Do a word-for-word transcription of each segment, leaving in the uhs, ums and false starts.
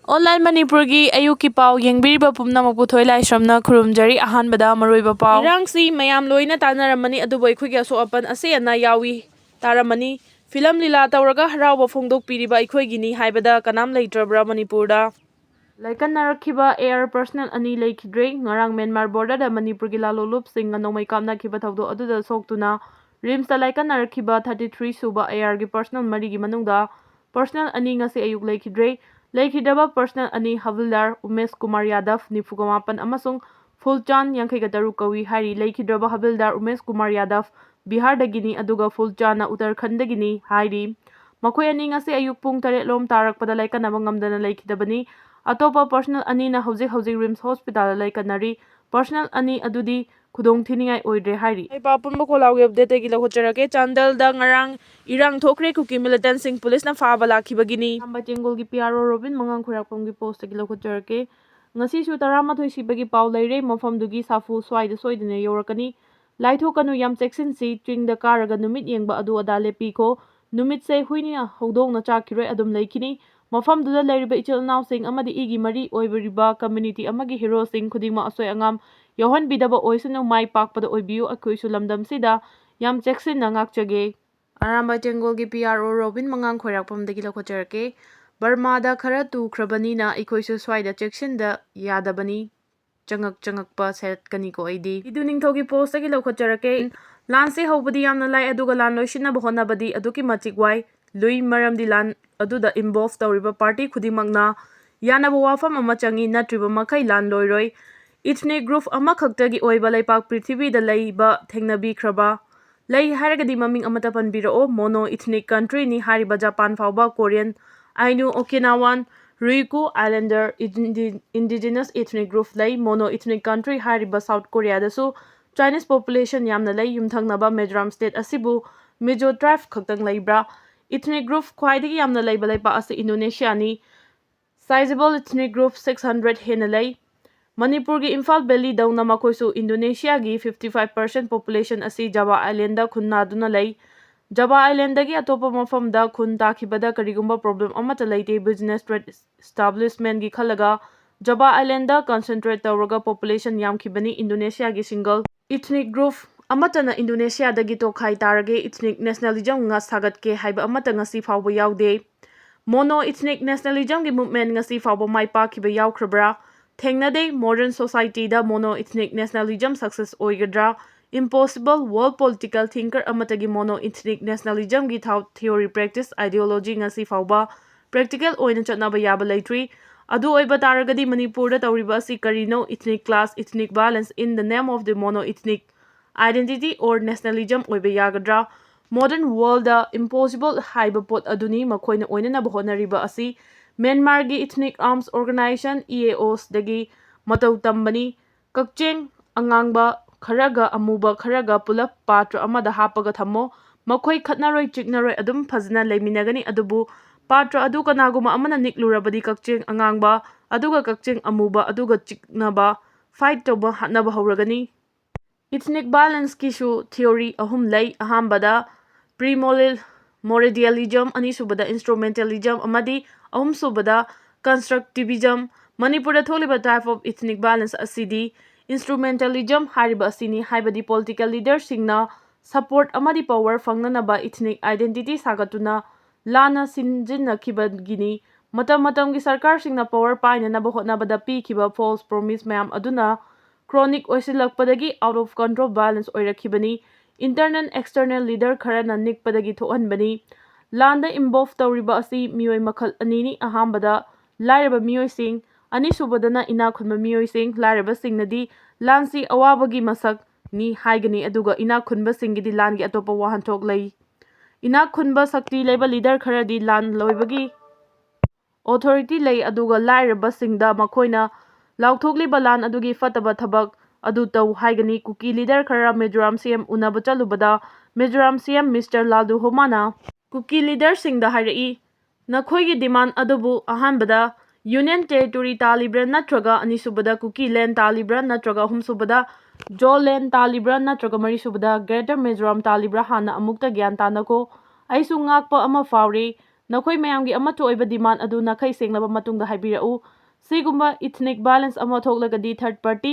Online ꯃꯅꯤꯄꯨꯔꯒꯤ ꯑꯌꯨꯛꯀꯤ ꯄꯥꯎ ꯌꯦꯡꯕꯤꯔꯤꯕ ꯄꯨꯝꯅꯃꯛꯄꯨ ꯊꯣꯏ ꯂꯥꯏꯁ꯭ꯔꯝꯅ ꯈꯨꯔꯨꯝꯖꯔꯤ꯫ ꯑꯍꯥꯟꯕꯗ ꯃꯔꯨꯑꯣꯏꯕ ꯄꯥꯎ꯫ ꯏꯔꯥꯡꯁꯤ ꯃꯌꯥꯝ ꯂꯣꯏꯅ ꯇꯥꯟꯅꯔꯝꯃꯅꯤ, ꯑꯗꯨꯕꯨ ꯑꯩꯈꯣꯏꯒꯤ ꯑꯁꯣꯛ ꯑꯄꯟ ꯑꯁꯤ ꯑꯅꯥ ꯌꯥꯎꯏ ꯇꯥꯔꯝꯃꯅꯤ꯫ ꯐꯤꯂꯝ ꯂꯤꯂꯥ ꯇꯧꯔꯒ ꯍꯔꯥꯎꯕ ꯐꯣꯡꯗꯣꯛꯄꯤꯔꯤꯕ ꯑꯩꯈꯣꯏꯒꯤꯅꯤ ꯍꯥꯏꯕꯗ ꯀꯅꯥꯝ ꯂꯩꯇ꯭ꯔꯕ꯭ꯔꯥ ꯃꯅꯤꯄꯨꯔꯗ? ꯂꯥꯏꯀꯠꯅꯔꯛꯈꯤꯕ AR personnel ꯑꯅꯤ ꯂꯩꯈꯤꯗ꯭ꯔꯦ꯫ ꯉꯔꯥꯡ ꯃ꯭ꯌꯥꯟꯃꯥꯔ borderꯗ ꯃꯅꯤꯄꯨꯔꯒꯤ ꯂꯥꯂꯣꯡꯂꯨꯞꯁꯤꯡꯅ ꯅꯣꯡꯃꯩ ꯀꯥꯞꯅꯈꯤꯕ ꯊꯧꯗꯣꯛ ꯑꯗꯨꯗ ꯁꯣꯛꯇꯨꯅ RIMSꯇ ꯂꯥꯏꯀꯠꯅꯔꯛꯈꯤꯕ thirty three ꯁꯨꯕ ARꯒꯤ personnel ꯃꯔꯤꯒꯤ ꯃꯅꯨꯡꯗ personnel ꯑꯅꯤ ꯉꯁꯤ ꯑꯌꯨꯛ ꯂꯩꯈꯤꯗ꯭ꯔꯦ꯫ ꯂꯩꯈꯤꯗ꯭ꯔꯕ personnel ꯑꯅꯤ ꯍꯕꯤꯜꯗꯥꯔ ꯎꯃꯦꯁ ꯀꯨꯃꯥꯔ ꯌꯥꯗꯕ, ꯅꯤꯐꯨꯒ ꯃꯥꯄꯟ, ꯑꯃꯁꯨꯡ ꯐꯨꯜꯆꯥꯟ, ꯌꯥꯡꯈꯩꯒ ꯇꯔꯨꯛ, ꯀꯧꯏ ꯍꯥꯏꯔꯤ꯫ ꯂꯩꯈꯤꯗ꯭ꯔꯕ ꯍꯕꯤꯜꯗꯥꯔ ꯎꯃꯦꯁ ꯀꯨꯃꯥꯔ ꯌꯥꯗꯕ ꯕꯤꯍꯥꯔꯗꯒꯤꯅꯤ, ꯑꯗꯨꯒ ꯐꯨꯜꯆꯥꯟꯅ ꯎꯠꯇꯔꯈꯟꯗꯒꯤꯅꯤ ꯍꯥꯏꯔꯤ꯫ ꯃꯈꯣꯏ ꯑꯅꯤ ꯉꯁꯤ ꯑꯌꯨꯛ ꯄꯨꯡ ꯇꯔꯦꯠ ꯂꯣꯝ ꯇꯥꯔꯛꯄꯗ ꯂꯥꯏꯀꯠꯅꯕ ꯉꯝꯗꯅ ꯂꯩꯈꯤꯗꯕꯅꯤ꯫ ꯑꯇꯣꯞꯄ personnel ꯑꯅꯤꯅ ꯍꯧꯖꯤꯛ ꯍꯧꯖꯤꯛ RIMS hospitalꯗ ꯂꯥꯏꯀꯠꯅꯔꯤ꯫ Personnel ꯑꯅꯤ ꯑꯗꯨꯗꯤ ꯈꯨꯗꯣꯡ ꯊꯤꯅꯤꯡꯉꯥꯏ ꯑꯣꯏꯗ꯭ꯔꯦ ꯍꯥꯏꯔꯤ꯫ ꯂꯩꯕꯥꯛ ꯑꯄꯨꯟꯕ ꯈꯣꯜꯂꯥꯎꯒꯤ updateꯇꯒꯤ ꯂꯧꯈꯠꯆꯔꯛꯀꯦ꯫ ꯆꯥꯟꯗꯦꯜꯗ ꯉꯔꯥꯡ ꯏꯔꯥꯡ ꯊꯣꯛꯈ꯭ꯔꯦ, ꯀꯨꯀꯤ militantꯁꯤꯡ ꯄꯨꯂꯤꯁꯅ ꯐꯥꯕ ꯂꯥꯛꯈꯤꯕꯒꯤꯅꯤ꯫ ꯑꯔꯥꯝꯕꯥꯏ ꯇꯦꯡꯒꯣꯜꯒꯤ PRO ꯔꯣꯕꯤꯟ ꯃꯉꯥꯡ ꯈꯣꯏꯔꯥꯛꯄꯝꯒꯤ postꯇꯒꯤ ꯂꯧꯈꯠꯆꯔꯛꯀꯦ꯫ ꯉꯁꯤꯁꯨ ꯇꯔꯥꯃꯥꯊꯣꯏ ꯁꯤꯕꯒꯤ ꯄꯥꯎ ꯂꯩꯔꯦ꯫ ꯃꯐꯝꯗꯨꯒꯤ ꯁꯥꯐꯨ ꯁ꯭ꯋꯥꯏꯗ ꯁꯣꯏꯗꯅ ꯌꯧꯔꯛꯀꯅꯤ꯫ ꯂꯥꯏꯊꯣꯛꯀꯅꯨ, ꯌꯥꯝ ꯆꯦꯛꯁꯤꯟꯁꯤ, ꯆꯤꯡꯗ ꯀꯥꯔꯒ ꯅꯨꯃꯤꯠ ꯌꯦꯡꯕ ꯑꯗꯨ ꯑꯗꯥ ꯂꯦꯞꯄꯤꯈꯣ꯫ ꯅꯨꯃꯤꯠꯁꯦ ꯍꯨꯏꯅ ꯍꯧꯗꯣꯡꯅ ꯆꯥꯈꯤꯔꯣꯏ, ꯑꯗꯨꯝ ꯂꯩꯈꯤꯅꯤ꯫ ꯃꯐꯝꯗꯨꯗ ꯂꯩꯔꯤꯕ ꯏꯆꯤꯜ ꯏꯅꯥꯎꯁꯤꯡ ꯑꯃꯗꯤ ꯏꯒꯤ ꯃꯔꯤ ꯑꯣꯏꯕꯤꯔꯤꯕ community ꯑꯃꯒꯤ heroꯁꯤꯡ ꯈꯨꯗꯤꯡꯃꯛ ꯑꯁꯣꯏ ꯑꯉꯥꯝ ꯌꯥꯎꯍꯟꯕꯤꯗꯕ ꯑꯣꯏꯁꯅꯨ, ꯃꯥꯏ ꯄꯥꯛꯄꯗ ꯑꯣꯏꯕꯤꯌꯨ꯫ ꯑꯩꯈꯣꯏꯁꯨ ꯂꯝꯗꯝꯁꯤꯗ ꯌꯥꯝ ꯆꯦꯛꯁꯤꯟꯅ ꯉꯥꯛꯆꯒꯦ꯫ ꯑꯔꯥꯝꯕꯥꯏ ꯇꯦꯡꯒꯣꯜꯒꯤ PRO ꯔꯣꯕꯤꯟ ꯃꯉꯥꯡ ꯈꯣꯏꯔꯥꯛꯄꯝꯗꯒꯤ ꯂꯧꯈꯠꯆꯔꯛꯀꯦ꯫ ꯕꯔꯃꯥꯗ ꯈꯔ ꯇꯨꯈ꯭ꯔꯕꯅꯤꯅ ꯑꯩꯈꯣꯏꯁꯨ ꯁ꯭ꯋꯥꯏꯗ ꯆꯦꯛꯁꯤꯟꯗ ꯌꯥꯗꯕꯅꯤ꯫ ꯆꯪꯉꯛ ꯆꯪꯉꯛꯄ ꯁꯦꯠꯀꯅꯤꯀꯣ ꯑꯩꯗꯤ꯫ ꯏꯗꯨ ꯅꯤꯡꯊꯧꯒꯤ postꯇꯒꯤ ꯂꯧꯈꯠꯆꯔꯛꯀꯦ꯫ ꯂꯥꯟꯁꯦ ꯍꯧꯕꯗꯤ ꯌꯥꯝꯅ ꯂꯥꯏ, ꯑꯗꯨꯒ ꯂꯥꯟ ꯂꯣꯏꯁꯤꯟꯅꯕ ꯍꯣꯠꯅꯕꯗꯤ ꯑꯗꯨꯛꯀꯤ ꯃꯇꯤꯛ ꯋꯥꯏ, ꯂꯨꯏ, ꯃꯔꯝꯗꯤ ꯂꯥꯟ ꯑꯗꯨꯗ involve ꯇꯧꯔꯤꯕ party ꯈꯨꯗꯤꯡꯃꯛꯅ ꯌꯥꯅꯕ ꯋꯥꯐꯝ ꯑꯃ ꯆꯪꯏ, ꯅꯠꯇ꯭ꯔꯤꯕ ꯃꯈꯩ ꯂꯥꯟ ꯂꯣꯏꯔꯣꯏ꯫ Ethnic group ꯑꯃꯈꯛꯇꯒꯤ ꯑꯣꯏꯕ ꯂꯩꯄꯥꯛ ꯄ꯭ꯔꯤꯊꯤꯕꯤꯗ ꯂꯩꯕ ꯊꯦꯡꯅꯕꯤꯈ꯭ꯔꯕ ꯂꯩ ꯍꯥꯏꯔꯒꯗꯤ ꯃꯃꯤꯡ ꯑꯃꯠꯇ ꯄꯟꯕꯤꯔꯛꯑꯣ꯫ Mono ethnic countryꯅꯤ ꯍꯥꯏꯔꯤꯕ ꯖꯄꯥꯟ ꯐꯥꯎꯕ Korean, Ainu, Okinawan, Ryukyu Islander, indi-, indigenous ethnic group ꯂꯩ꯫ Mono ethnic country ꯍꯥꯏꯔꯤꯕ South Koreaꯗꯁꯨ Chinese population ꯌꯥꯝꯅ ꯂꯩ꯫ ꯌꯨꯝꯊꯪꯅꯕ ꯃꯤꯖꯣꯔꯥꯝ state ꯑꯁꯤꯕꯨ Mizo tribe ꯈꯛꯇꯪ ꯂꯩꯕ꯭ꯔꯥ? Ethnic group ꯈ꯭ꯋꯥꯏꯗꯒꯤ ꯌꯥꯝꯅ ꯂꯩꯕ ꯂꯩꯄꯥꯛ ꯑꯁꯤ Indonesiaꯅꯤ꯫ Sizable ethnic group six hundred ꯍꯦꯟꯅ ꯂꯩ꯫ ꯃꯅꯤꯄꯨꯔꯒꯤ ꯏꯝꯐꯥꯜ valleyꯗꯧꯅ ꯃꯈꯣꯏꯁꯨ Indonesiaꯒꯤ fifty five percent population ꯑꯁꯤ Java Islandꯗ ꯈꯨꯟꯗꯥꯗꯨꯅ ꯂꯩ꯫ ꯖꯕꯥ ꯑꯥꯏꯂꯦꯟꯗꯒꯤ ꯑꯇꯣꯞꯄ ꯃꯐꯝꯗ ꯈꯨꯟ ꯇꯥꯈꯤꯕꯗ ꯀꯔꯤꯒꯨꯝꯕ problem ꯑꯃꯠꯇ ꯂꯩꯇꯦ꯫ Business trade establishmentꯀꯤ ꯈꯜꯂꯒ ꯖꯕꯥ ꯑꯥꯏꯂꯦꯟꯗ concentrate ꯇꯧꯔꯒ population ꯌꯥꯝꯈꯤꯕꯅꯤ꯫ ꯏꯟꯗꯣꯅꯦꯁꯤꯌꯥꯒꯤ single ethnic group ꯑꯃꯠꯇꯅ ꯏꯟꯗꯣꯅꯦꯁꯤꯌꯥꯗꯒꯤ ꯇꯣꯈꯥꯏ ꯇꯥꯔꯒꯦ, ethnic nationalism ꯉ ꯁꯥꯒꯠꯀꯦ ꯍꯥꯏꯕ ꯑꯃꯠꯇ ꯉꯁꯤ ꯐꯥꯎꯕ ꯌꯥꯎꯗꯦ꯫ Mono ethnic nationalismꯒꯤ movement ꯉꯁꯤ ꯐꯥꯎꯕ ꯃꯥꯏ ꯄꯥꯛꯈꯤꯕ ꯌꯥꯎꯈ꯭ꯔꯕ꯭ꯔꯥ? ꯊꯦꯡꯅꯗꯦ꯫ Modern societyꯗ mono ethnic nationalism success ꯑꯣꯏꯒꯗ꯭ꯔꯥ? Impossible꯫ World political thinker ꯑꯃꯠꯇꯒꯤ mono ethnic nationalismꯒꯤ thought, theory, practice, ideology ꯉꯁꯤ ꯐꯥꯎꯕ practical ꯑꯣꯏꯅ ꯆꯠꯅꯕ ꯌꯥꯕ ꯂꯩꯇ꯭ꯔꯤ꯫ ꯑꯗꯨ ꯑꯣꯏꯕ ꯇꯥꯔꯒꯗꯤ ꯃꯅꯤꯄꯨꯔꯗ ꯇꯧꯔꯤꯕ ꯑꯁꯤ ꯀꯔꯤꯅꯣ? Ethnic clash, ethnic violence in the name of the mono ethnic identity or nationalism ꯑꯣꯏꯕ ꯌꯥꯒꯗ꯭ꯔꯥ? Modern worldꯗ impossible ꯍꯥꯏꯕ ꯄꯣꯠ ꯑꯗꯨꯅꯤ ꯃꯈꯣꯏꯅ ꯑꯣꯏꯅꯅꯕ ꯍꯣꯠꯅꯔꯤꯕ ꯑꯁꯤ꯫ ꯃ꯭ꯌꯥꯟꯃꯥꯔꯒꯤ Ethnic Arms Organisation, EAOsꯗꯒꯤ ꯃꯇꯧ ꯇꯝꯕꯅꯤ꯫ ꯀꯛꯆꯦꯡ ꯑꯉꯥꯡꯕ ꯈꯔꯒ ꯑꯃꯨꯕ ꯈꯔꯒ ꯄꯨꯂꯞ ꯄꯥꯇ꯭ꯔ ꯑꯃꯗ ꯍꯥꯞꯄꯒ ꯊꯝꯃꯣ꯫ ꯃꯈꯣꯏ ꯈꯠꯅꯔꯣꯏ ꯆꯤꯛꯅꯔꯣꯏ, ꯑꯗꯨꯝ ꯐꯖꯅ ꯂꯩꯃꯤꯟꯅꯒꯅꯤ꯫ ꯑꯗꯨꯕꯨ ꯄꯥꯇ꯭ꯔ ꯑꯗꯨ ꯀꯅꯥꯒꯨꯝꯕ ꯑꯃꯅ ꯅꯤꯛꯂꯨꯔꯕꯗꯤ ꯀꯛꯆꯦꯡ ꯑꯉꯥꯡꯕ ꯑꯗꯨꯒ ꯀꯛꯆꯦꯡ ꯑꯃꯨꯕ ꯑꯗꯨꯒ ꯆꯤꯛꯅꯕ, fight ꯇꯧꯕ, ꯍꯥꯠꯅꯕ ꯍꯧꯔꯒꯅꯤ꯫ Ethnic violenceꯀꯤꯁꯨ theory ꯑꯍꯨꯝ ꯂꯩ꯫ ꯑꯍꯥꯟꯕꯗ primordialism, ꯑꯅꯤꯁꯨꯕꯗ instrumentalism ꯑꯃꯗꯤ ꯑꯍꯨꯝꯁꯨꯕꯗ constructivism꯫ ꯃꯅꯤꯄꯨꯔꯗ ꯊꯣꯛꯂꯤꯕ type of ethnic violence ꯑꯁꯤꯗꯤ instrumentalism ꯍꯥꯏꯔꯤꯕ ꯑꯁꯤꯅꯤ, ꯍꯥꯏꯕꯗꯤ political leaderꯁꯤꯡꯅ support ꯑꯃꯗꯤ power ꯐꯪꯅꯅꯕ ethnic identity ꯁꯥꯒꯠꯇꯨꯅ ꯂꯥꯟꯅ ꯁꯤꯖꯤꯟꯅꯈꯤꯕꯒꯤꯅꯤ꯫ ꯃꯇꯝ ꯃꯇꯝꯒꯤ ꯁꯔꯀꯥꯔꯁꯤꯡꯅ power ꯄꯥꯏꯅꯅꯕ ꯍꯣꯠꯅꯕꯗ ꯄꯤꯈꯤꯕ false promise ꯃꯌꯥꯝ ꯑꯗꯨꯅ chronic ꯑꯣꯏꯁꯤꯜꯂꯛꯄꯗꯒꯤ out of control violence ꯑꯣꯏꯔꯛꯈꯤꯕꯅꯤ꯫ Internal external leader ꯈꯔꯅ ꯅꯤꯛꯄꯗꯒꯤ ꯊꯣꯛꯍꯟꯕꯅꯤ꯫ ꯂꯥꯟꯗ involve ꯇꯧꯔꯤꯕ ꯑꯁꯤ ꯃꯤꯑꯣꯏ ꯃꯈꯜ ꯑꯅꯤꯅꯤ꯫ ꯑꯍꯥꯟꯕꯗ ꯂꯥꯏꯔꯕ ꯃꯤꯑꯣꯏꯁꯤꯡ, ꯑꯅꯤꯁꯨꯕꯗꯅ ꯏꯅꯥꯛ ꯈꯨꯟꯕ ꯃꯤꯑꯣꯏꯁꯤꯡ꯫ ꯂꯥꯏꯔꯕꯁꯤꯡꯅꯗꯤ ꯂꯥꯟꯁꯤ ꯑꯋꯥꯕꯒꯤ ꯃꯁꯛꯅꯤ ꯍꯥꯏꯒꯅꯤ, ꯑꯗꯨꯒ ꯏꯅꯥꯛ ꯈꯨꯟꯕꯁꯤꯡꯒꯤꯗꯤ ꯂꯥꯟꯒꯤ ꯑꯇꯣꯞꯄ ꯋꯥꯍꯟꯊꯣꯛ ꯂꯩ꯫ ꯏꯅꯥꯛ ꯈꯨꯟꯕ ꯁꯛꯇꯤ ꯂꯩꯕ leader ꯈꯔꯗꯤ ꯂꯥꯟ ꯂꯣꯏꯕꯒꯤ authority ꯂꯩ, ꯑꯗꯨꯒ ꯂꯥꯏꯔꯕꯁꯤꯡꯗ ꯃꯈꯣꯏꯅ ꯂꯥꯎꯊꯣꯛꯂꯤꯕ ꯂꯥꯟ ꯑꯗꯨꯒꯤ ꯐꯠꯇꯕ ꯊꯕꯛ ꯑꯗꯨ ꯇꯧ ꯍꯥꯏꯒꯅꯤ꯫ ꯀꯨꯀꯤ leader ꯈꯔ ꯃꯤꯖꯣꯔꯥꯝ CM ꯎꯅꯕ ꯆꯠꯂꯨꯕꯗ ꯃꯤꯖꯣꯔꯥꯝ CM Mister ꯂꯥꯜꯗꯨꯍꯣꯃꯥꯅ ꯀꯨꯀꯤ leaderꯁꯤꯡꯗ ꯍꯥꯏꯔꯛꯏ, "ꯅꯈꯣꯏꯒꯤ demand ꯑꯗꯨꯕꯨ ꯑꯍꯥꯟꯕꯗ Union Territory ꯇꯥꯜꯂꯤꯕ꯭ꯔꯥ ꯅꯠꯇ꯭ꯔꯒ ꯑꯅꯤꯁꯨꯕꯗ Kuki Land ꯇꯥꯜꯂꯤꯕ꯭ꯔꯥ ꯅꯠꯇ꯭ꯔꯒ ꯑꯍꯨꯝꯁꯨꯕꯗ Zolo Land ꯇꯥꯜꯂꯤꯕ꯭ꯔꯥ ꯅꯠꯇ꯭ꯔꯒ ꯃꯔꯤꯁꯨꯕꯗ Greater Mizoram ꯇꯥꯜꯂꯤꯕ꯭ꯔꯥ ꯍꯥꯟꯅ ꯑꯃꯨꯛꯇ ꯒ꯭ꯌꯥꯟ ꯇꯥꯅꯀꯣ꯫ ꯑꯩꯁꯨ ꯉꯥꯛꯄ ꯑꯃ ꯐꯥꯎꯔꯤ꯫ ꯅꯈꯣꯏ ꯃꯌꯥꯝꯒꯤ ꯑꯃꯠꯇ ꯑꯣꯏꯕ demand ꯑꯗꯨ ꯅꯥꯈꯩ ꯁꯦꯡꯂꯕ ꯃꯇꯨꯡꯗ ꯍꯥꯏꯕꯤꯔꯛꯎ꯫ ꯁꯤꯒꯨꯝꯕ ethnic violence ꯑꯃ ꯊꯣꯛꯂꯒꯗꯤ third party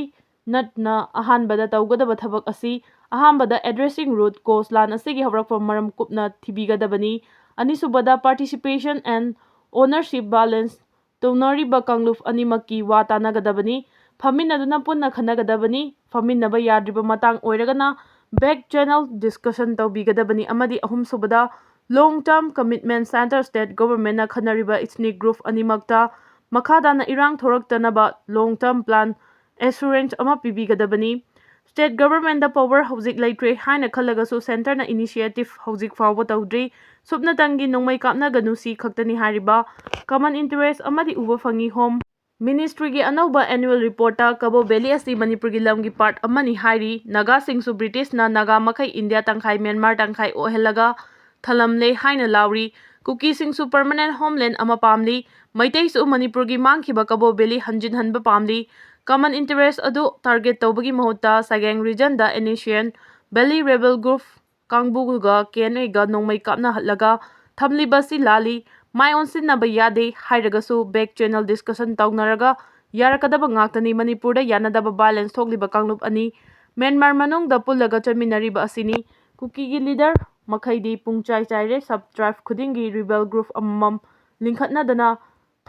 ꯅꯠꯅ ꯑꯍꯥꯟꯕꯗ ꯇꯧꯒꯗꯕ ꯊꯕꯛ ꯑꯁꯤ ꯑꯍꯥꯟꯕꯗ addressing root cause, ꯂꯥꯟ ꯑꯁꯤꯒꯤ ꯍꯧꯔꯛꯐꯝ ꯃꯔꯝ ꯀꯨꯞꯅ ꯊꯤꯕꯤꯒꯗꯕꯅꯤ꯫ ꯑꯅꯤꯁꯨꯕꯗ participation and ownership violence ꯇꯧꯅꯔꯤꯕ ꯀꯥꯡꯂꯨꯞ ꯑꯅꯤꯃꯛꯀꯤ ꯋꯥ ꯇꯥꯟꯅꯒꯗꯕꯅꯤ꯫ ꯐꯝꯃꯤꯟꯅꯗꯨꯅ ꯄꯨꯟꯅ ꯈꯟꯅꯒꯗꯕꯅꯤ꯫ ꯐꯝꯃꯤꯟꯅꯕ ꯌꯥꯗ꯭ꯔꯤꯕ ꯃꯇꯥꯡ ꯑꯣꯏꯔꯒꯅ back channel discussion ꯇꯧꯕꯤꯒꯗꯕꯅꯤ꯫ ꯑꯃꯗꯤ ꯑꯍꯨꯝꯁꯨꯕꯗ long term commitment, center state governmentꯅ ꯈꯟꯅꯔꯤꯕ ethnic group ꯑꯅꯤꯃꯛꯇ ꯃꯈꯥ ꯇꯥꯅ ꯏꯔꯥꯡ ꯊꯣꯔꯛꯇꯅꯕ long term plan assurance ꯑꯃ ꯄꯤꯕꯤꯒꯗꯕꯅꯤ꯫ State governmentꯗ power ꯍꯧꯖꯤꯛ ꯂꯩꯇ꯭ꯔꯦ ꯍꯥꯏꯅ ꯈꯜꯂꯒꯁꯨ centreꯅ initiative ꯍꯧꯖꯤꯛ ꯐꯥꯎꯕ ꯇꯧꯗ꯭ꯔꯤ꯫ ꯁꯨꯞꯅꯇꯪꯒꯤ ꯅꯣꯡꯃꯩ ꯀꯥꯞꯅꯒꯅꯨ ꯁꯤ ꯈꯛꯇꯅꯤ ꯍꯥꯏꯔꯤꯕ common interest ꯑꯃꯗꯤ ꯎꯕ ꯐꯪꯉꯤ꯫ Home Ministryꯒꯤ ꯑꯅꯧꯕ annual reportꯇ ꯀꯕꯣ Valley ꯑꯁꯤ ꯃꯅꯤꯄꯨꯔꯒꯤ ꯂꯝꯒꯤ part ꯑꯃꯅꯤ ꯍꯥꯏꯔꯤ꯫ ꯅꯥꯒꯥꯁꯤꯡꯁꯨ Britishꯅ ꯅꯥꯒꯥ ꯃꯈꯩ ꯏꯟꯗꯤꯌꯥ ꯇꯪꯈꯥꯏ ꯃ꯭ꯌꯥꯟꯃꯥꯔ ꯇꯪꯈꯥꯏ ꯑꯣꯏꯍꯜꯂꯒ ꯊꯜꯂꯝꯂꯦ ꯍꯥꯏꯅ ꯂꯥꯎꯔꯤ꯫ ꯀꯨꯀꯤꯁꯤꯡꯁꯨ permanent homeland ꯑꯃ ꯄꯥꯝꯂꯤ꯫ ꯃꯩꯇꯩꯁꯨ ꯃꯅꯤꯄꯨꯔꯒꯤ ꯃꯥꯡꯈꯤꯕ ꯀꯕꯣ Valley ꯍꯟꯖꯤꯟꯍꯟꯕ ꯄꯥꯝꯂꯤ꯫ Common interest ꯑꯗꯨ target ꯇꯧꯕꯒꯤ ꯃꯍꯨꯠꯇ Sagaing regionꯗ N S C N Valley rebel group ꯀꯥꯡꯕꯨꯒ K N Aꯒ ꯅꯣꯡꯃꯩ ꯀꯥꯞꯅꯍꯠꯂꯒ ꯊꯝꯂꯤꯕꯁꯤ ꯂꯥꯜꯂꯤ꯫ ꯃꯥꯏ ꯑꯣꯟꯁꯤꯟꯅꯕ ꯌꯥꯗꯦ ꯍꯥꯏꯔꯒꯁꯨ back channel discussion ꯇꯧꯅꯔꯒ ꯌꯥꯔꯛꯀꯗꯕ ꯉꯥꯛꯇꯅꯤ꯫ ꯃꯅꯤꯄꯨꯔꯗ ꯌꯥꯅꯗꯕ violence ꯊꯣꯛꯂꯤꯕ ꯀꯥꯡꯂꯨꯞ ꯑꯅꯤ ꯃ꯭ꯌꯥꯟꯃꯥꯔ ꯃꯅꯨꯡꯗ ꯄꯨꯜꯂꯒ ꯆꯠꯃꯤꯟꯅꯔꯤꯕ ꯑꯁꯤꯅꯤ꯫ ꯀꯨꯀꯤꯒꯤ leader ꯃꯈꯩꯗꯤ ꯄꯨꯡꯆꯥꯏ ꯆꯥꯏꯔꯦ꯫ Sub tribe ꯈꯨꯗꯤꯡꯒꯤ rebel group ꯑꯃꯃꯝ ꯂꯤꯡꯈꯠꯅꯗꯅ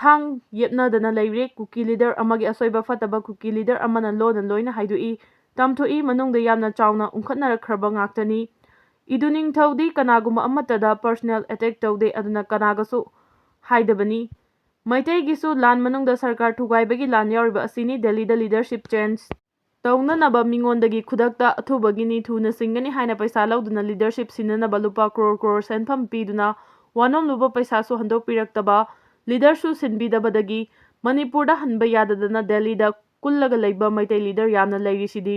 ꯊꯥꯡ ꯌꯦꯞꯅꯗꯅ ꯂꯩꯔꯦ꯫ ꯀꯨꯀꯤ leader ꯑꯃꯒꯤ ꯑꯁꯣꯏꯕ ꯐꯠꯇꯕ ꯀꯨꯀꯤ leader ꯑꯃꯅ ꯂꯣꯟꯅ ꯂꯣꯏꯅ ꯍꯥꯏꯗꯣꯛꯏ, ꯇꯝꯊꯣꯛꯏ꯫ ꯃꯅꯨꯡꯗ ꯌꯥꯝꯅ ꯆꯥꯎꯅ ꯎꯪꯈꯠꯅꯔꯛꯈ꯭ꯔꯕ ꯉꯥꯛꯇꯅꯤ꯫ ꯏꯗꯨ ꯅꯤꯡꯊꯧꯗꯤ ꯀꯅꯥꯒꯨꯝꯕ ꯑꯃꯠꯇꯗ personal attack ꯇꯧꯗꯦ, ꯑꯗꯨꯅ ꯀꯅꯥꯒꯁꯨ ꯍꯥꯏꯗꯕꯅꯤ꯫ ꯃꯩꯇꯩꯒꯤꯁꯨ ꯂꯥꯟ ꯃꯅꯨꯡꯗ ꯁꯔꯀꯥꯔ ꯊꯨꯒꯥꯏꯕꯒꯤ ꯂꯥꯟ ꯌꯥꯎꯔꯤꯕ ꯑꯁꯤꯅꯤ꯫ ꯗꯦꯜꯂꯤꯗ leadership change ꯇꯧꯅꯅꯕ ꯃꯤꯉꯣꯟꯗꯒꯤ ꯈꯨꯗꯛꯇ ꯑꯊꯨꯕꯒꯤꯅꯤ, ꯊꯨꯅ ꯁꯤꯡꯒꯅꯤ ꯍꯥꯏꯅ ꯄꯩꯁꯥ ꯂꯧꯗꯨꯅ leadership ꯁꯤꯟꯅꯅꯕ ꯂꯨꯄꯥ ꯀ꯭ꯔꯣꯔ ꯀ꯭ꯔꯣꯔ ꯁꯦꯟꯐꯝ ꯄꯤꯗꯨꯅ ꯋꯥꯅꯣꯝꯂꯨꯕ ꯄꯩꯁꯥꯁꯨ ꯍꯟꯗꯣꯛꯄꯤꯔꯛꯇꯕ, leaderꯁꯨ ꯁꯤꯟꯕꯤꯗꯕꯗꯒꯤ ꯃꯅꯤꯄꯨꯔꯗ ꯍꯟꯕ ꯌꯥꯗꯗꯅ ꯗꯦꯜꯂꯤꯗ ꯀꯨꯜꯂꯒ ꯂꯩꯕ ꯃꯩꯇꯩ leader ꯌꯥꯝꯅ ꯂꯩꯔꯤꯁꯤꯗꯤ꯫